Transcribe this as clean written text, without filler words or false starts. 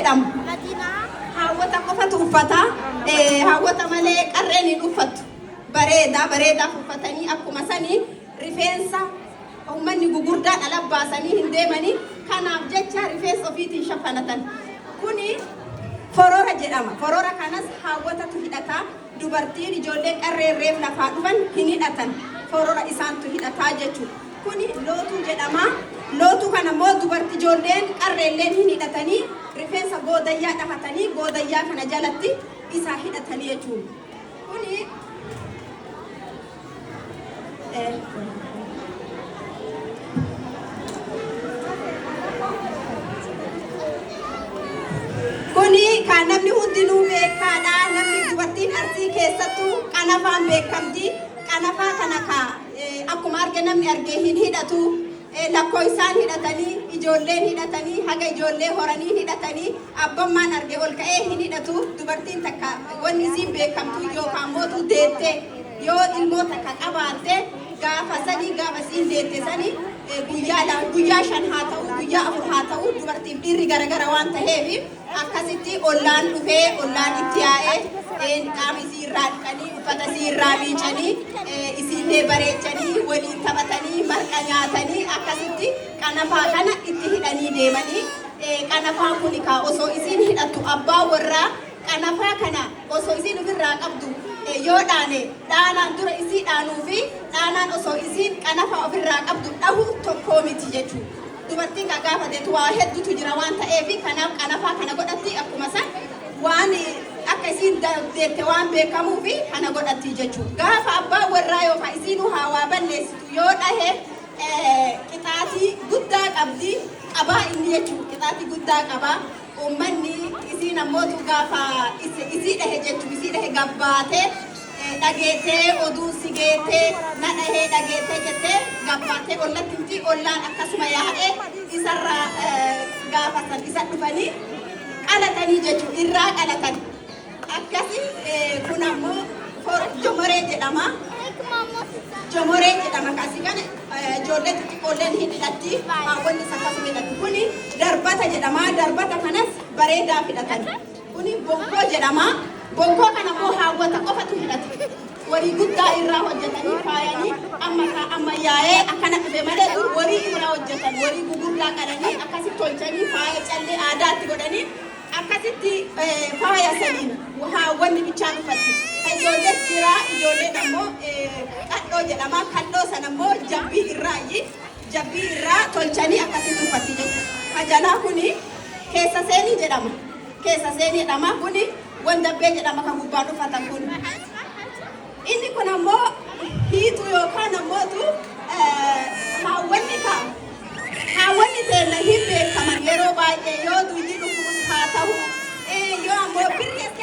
jedhama. Haawwata qofatu uffata. Haawwata malee qarreen hin uffattu. Bareeda bareedaaf uffatanii akkuma sanii rifeensa uummanni gugurdaan ala baasanii hin deemanii kanaaf jecha rifeensa ofiitiin shaffanatan. Kuni forora jedhama. Forora kanas haawwatatu hidhata. Dubartiin ijoolleen qarreen reef lafaa dhufan hin hidhatan. Forora isaantu hidhataa jechuudha. Kuni lootuu jedhama. Lootuu kana immoo dubarti ijoolleen qarreelleen hin hidhatanii rifeensa goodayyaa dhahatanii goodayyaa kana jalatti isaa hidhatanii jechuudha. Kuni Kuni kan namni hundinuu beekaadha. Namni dubartiin Arsii keessattuu qanafaan beekamti. Qanafaa kana ka akkuma arge namni arge hin hidhatu. Lakkoo isaan hidhatanii, ijoolleen hidhatanii, haga ijoollee horanii hidhatanii, abbammaan arge ol ka'ee hin hidhatu. Dubartiin takka wanni isiin beekamtu yookaan mootu deette yoo ilmoo takka qabaatte gaafa sanii gaafa isiin deette sanii guyyaa guyyaa 5 haa ta'u, guyyaa 4 haa ta'u, dubartiif dhiirri garagara waan ta'eef akkasitti ollaan dhufee ollaan itti yaa'ee qaama isii irraa dhiqanii uffata isii irraa miicanii isiillee bareechanii waliin taphatanii marqa nyaatanii akkasitti qanafaa kana itti hidhanii deemanii. Qanafaan kun kaa osoo isiin hidhattu abbaa warraa qanafaa kana osoo isiin ofirraa qabdu yoo dhaane dhaanaan dura isii dhaanuu fi dhaanaan osoo isiin qanafaa ofirraa qabdu dhahu tokkoo miti jechuudha. Dubartiin kan gaafateetu waa hedduutu jira waan ta'eef kanaaf qanafaa kana godhatti akkuma san waan akka isiin deette waan beekamuuf kana godhatti jechuudha. Gaafa abbaan warraa yookaan isiinuu haa waa balleessitu yoo dhahe qixaatii guddaa qabdi qabaa inni jechuudha. Qixaatii guddaa qabaa. Uummanni isiin ammootu gaafa isii dhahe jechuudha. Isii dhahe gabbaatee dhageetee oduun si geetee na dhahee dhageetee jettee gabbaatee ollatti himti. Ollaan akkasuma yaa'ee isarraa gaafa san isa dhufanii qalatanii jechuudha. Irraa qalatan. Akkasi kun ammoo jomoree jedhama. Jomoree jedhama kasi kana ijoollee xixiqqoolleen hin hidhatti. Haawwannis akkasuma hidhatti. Kuni darbata jedhama. Darbata kanas bareedaa hidhatan. Kuni bonkoo jedhama. Bonkoo kana immoo haawwata qofatu hidhata. Warii guddaa irraa hojjetanii faayanii amma ammayyaa'ee akkana dhufe malee dur warii irraa hojjetan warii gugurdaa qalanii akkasitti tolchanii faaya callee aadaatti godhanii akkasitti faaya saniin haawwanni bichaan uffatti. Ijoolleen jira, ijoolleen ammoo qadhoo jedhama. Qadhoo sana ammoo jabbii irraayi. Jabbii irraa tolchanii akkasitti uffatti jechuudha. Kajalaa kuni keessa seenii jedhama. Keessa seenii jedhama. Kuni wandabbee jedhama kan gubbaan uffatan kun. Inni kun ammoo hiituu yookaan ammoo